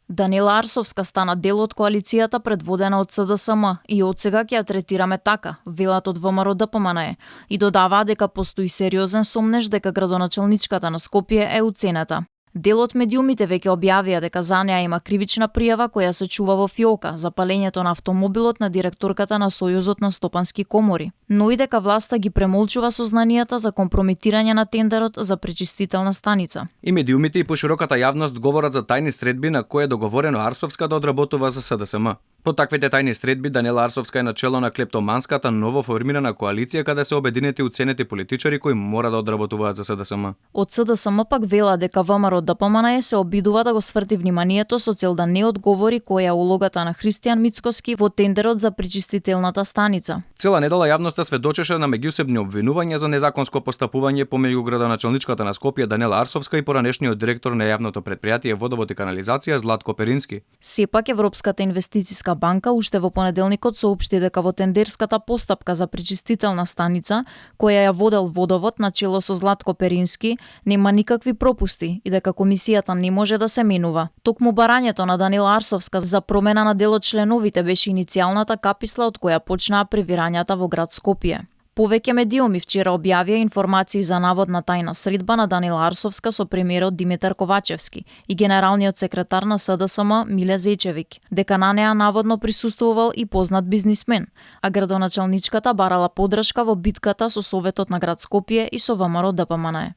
Данила Арсовска стана дел од коалицијата предводена од СДСМ и одсега ќе ја третираме така, велат од ВМРО ДПМНЕ, и додаваа дека постои сериозен сомнеж дека градоначалничката на Скопје е уценета. Дел од медиумите веќе објавија дека за неа има кривична пријава која се чува во фиока за палењето на автомобилот на директорката на Сојузот на стопански комори, но и дека власта ги премолчува сознанијата за компрометирање на тендерот за пречистителна станица. И медиумите и пошироката јавност говорат за тајни средби на кои е договорено Арсовска да одработува за СДСМ. По таквите тајни средби Данила Арсовска е начело на клептоманската ново формирана коалиција каде се обединети уценети политичари кои мора да одработуваат за СДСМ. Од СДСМ пак вела дека ВМРО ДПМНЕ се обидува да го сврти вниманието со цел да не одговори која е улогата на Христијан Мицкоски во тендерот за пречистителната станица. Цела недела јавноста сведочеше на меѓусебни обвинувања за незаконско постапување помеѓу градоначалничката на Скопје Данила Арсовска и поранешниот директор на јавното претпријатие Водовод и канализација Златко Перински. Сепак Европската инвестициска банка уште во понеделникот соопшти дека во тендерската постапка за пречистителна станица, која ја водел Водовод начело со Златко Перински, нема никакви пропусти и дека комисијата не може да се менува. Токму барањето на Данила Арсовска за промена на дел од членовите беше иницијалната каписла од која почнаа превирањата во град Скопје. Повеќе медиуми вчера објавија информации за наводна тајна средба на Данила Арсовска со премиерот Димитар Ковачевски и генералниот секретар на СДСМ Миле Зечевик, дека на неа наводно присуствувал и познат бизнисмен, а градоначалничката барала поддршка во битката со Советот на град Скопје и со ВМРО ДПМНЕ.